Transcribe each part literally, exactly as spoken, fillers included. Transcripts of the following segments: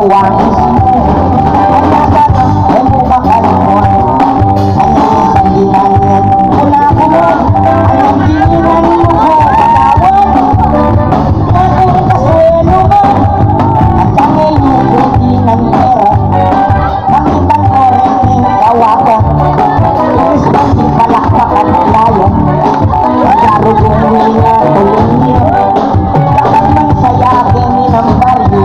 Wangis mu, ay nasa na, ay mu makalimwan. Ay nasa na, sandingan yan. Mula ku mo, ay ang dinan mu ko, katawan. Ay ang kasuelo mo, at ang ilukuti ng pera. Makitan ko rin ing kawaga. Inis na di palakpakan layan. Magarugong nila tulong niya. Dapat man saya kini ng baryo.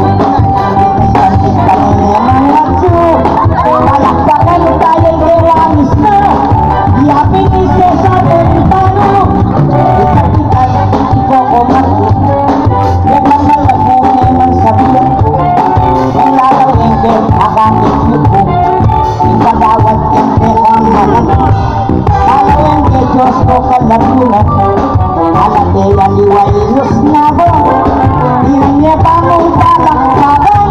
Inis na di palakpakan layan. Palakpakan tayo kay Wangis na. Yapin ni Cesar Montano. Ikapitan, ikaw ko Martin. Yan ang malabo na yung sabihan. Ang lalaw yung kay akakit niyo po. Ipagawad yung kay Juan Manuel. Lalaw yung kay Diyos ko kalabunan. Alam kay aliwa ilos na ba? Ilan niya tamang palakpakan.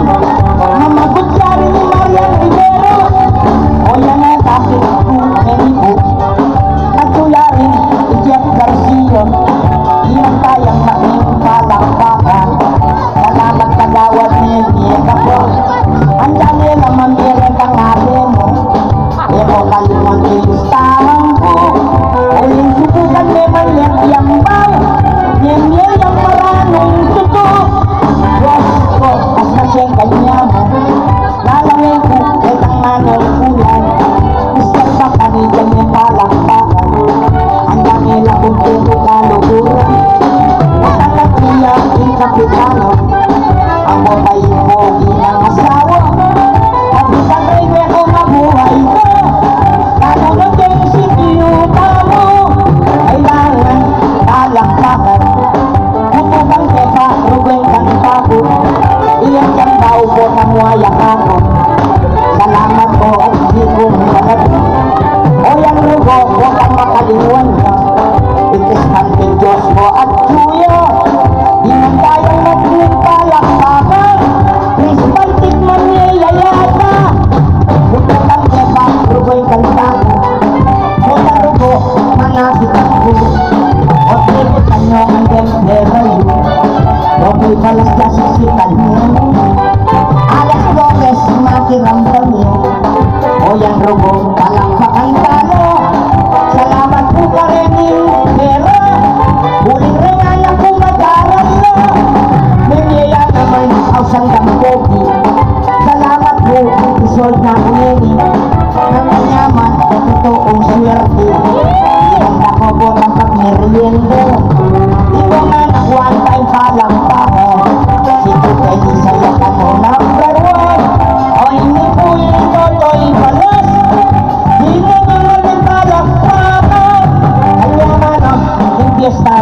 Mamagot siya rin ni Marian Rivero. O yan ang kapit ko, Mary Boo. At kuya rin, i Jeff Garcia. Iyan tayang maging palakpakan. Salamat kagawad ni Diego po. Ang dami naman meron kang ate mo. E mo kalimang listahan ko. O yung subukan me man yang yambaw. Yang yang maranong tuto. Diyos ko, mas na siyang kanya mo. Lalangin ku, itang manungkulan. Mister Pakanita, may palakpakan. Ang dami na kumpleto kalukuran. Masangat niya ing kapitano. Ang babae ko, inang asawa. Kapitano, ikaw mabuhay ko. Lalo na kay si Piyu Tamo. Kailangan palakpakan. Kutukan kita, Ruben Cantaco. Iyang kang tau ko, tamuaya ka ko. Salamat ko at di ko makalagay. O yang Rugo, huwag kang makaliwan niya. Itis man kay Diyos mo at Juya. Di na tayong magpapalakpakan. Chris Bantik man niya yayata. Kutukan kita, Ruben Cantaco. Kota Rugo, manapit ako. O, tikitan nyo ang temperature. Okay, balas ka sisikan nyo. Alas dose, makiramdam nyo. O, yang Rugo, palakpakan tayo. Salamat po, Kareni Vera. Huling ringan ako, madaral na. May niya naman, ausan ng kopi. Salamat po, isold na ko nini. Nang manyaman, ito ang swerte. Ang dako po ng pagmerienda. Ito nga nakuha tayong palakpakan. Si Tutay Isaya ka mo number one. O, hindi po yung Totoy Balas. Hindi naman yung palakpakan. Kanya man ang fiesta.